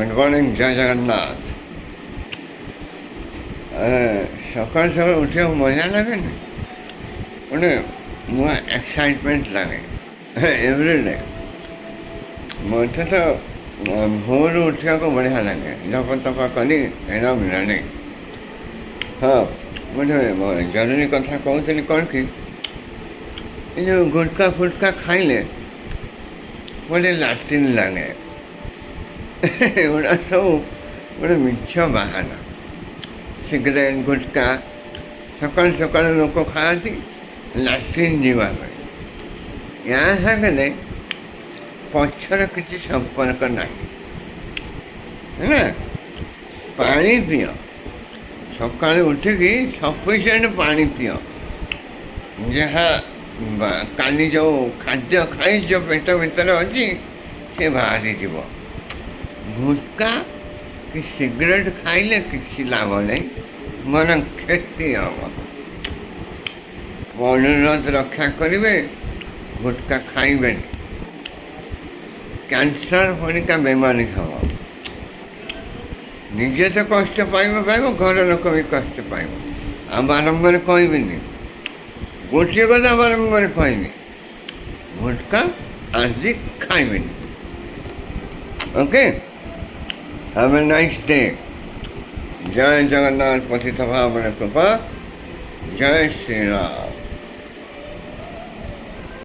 Good morning, Jay Jagannath. ସକାଳୁ ସକାଳୁ ଉଠିବାକୁ ମଜା ଲାଗେନି? ଗୋଟେ ନୂଆ ଏକ୍ସାଇଟମେଣ୍ଟ ଲାଗେ ଏଭ୍ରିଡେ। ମୋତେ ତ ଭୋରୁ ଉଠିବାକୁ ବଢ଼ିଆ ଲାଗେ, ଜପ ତପ କରି ଏକଦମ ରେଡ଼ି। ହଁ, ଗୋଟେ ଜରୁରୀ କଥା କହୁଥିଲି। କ'ଣ କି, ଏ ଯେଉଁ ଗୁଟକା ଫୁଟକା ଖାଇଲେ ଗୋଟେ ଲାଟ୍ରିନ୍ ଲାଗେ, ଏଗୁଡ଼ା ସବୁ ଗୋଟେ ମିଛ ବାହାନା। ସିଗାରେଟ୍, ଗୁଟକା ସକାଳୁ ସକାଳୁ ଲୋକ ଖାଆନ୍ତି ଲାଟ୍ରିନ୍ ଯିବା ପାଇଁ। ୟା ସାଙ୍ଗରେ ପଛର କିଛି ସମ୍ପର୍କ ନାହିଁ, ହେଲା। ପାଣି ପିଅ, ସକାଳୁ ଉଠିକି ସଫିସିଏଣ୍ଟ ପାଣି ପିଅ। ଯାହା କାଲି ଯେଉଁ ଖାଦ୍ୟ ଖାଇଛ ପେଟ ଭିତରେ ଅଛି, ସେ ବାହାରିଯିବ। ଗୁଟକା କି ସିଗାରେଟ୍ ଖାଇଲେ କିଛି ଲାଭ ନାହିଁ, ବରଂ କ୍ଷତି ହେବ। ଅନୁରୋଧ ରକ୍ଷା କରିବେ, ଗୁଟକା ଖାଇବେନି। କ୍ୟାନ୍ସର ପରିକା ବେମାରୀ ହେବ। ନିଜେ ତ କଷ୍ଟ ପାଇବ ପାଇବ, ଘର ଲୋକ ବି କଷ୍ଟ ପାଇବ। ଆଉ ବାରମ୍ବାର କହିବିନି, ଗୋଟିଏ କଥା ବାରମ୍ବାର କହିବି, ଗୁଟକା ଆଜି ଖାଇବେନି। Okay, have a nice day. Jay Jagannath, ପତିତ ପାବନ କୃପା, ଜୟ ଶ୍ରୀରାମ।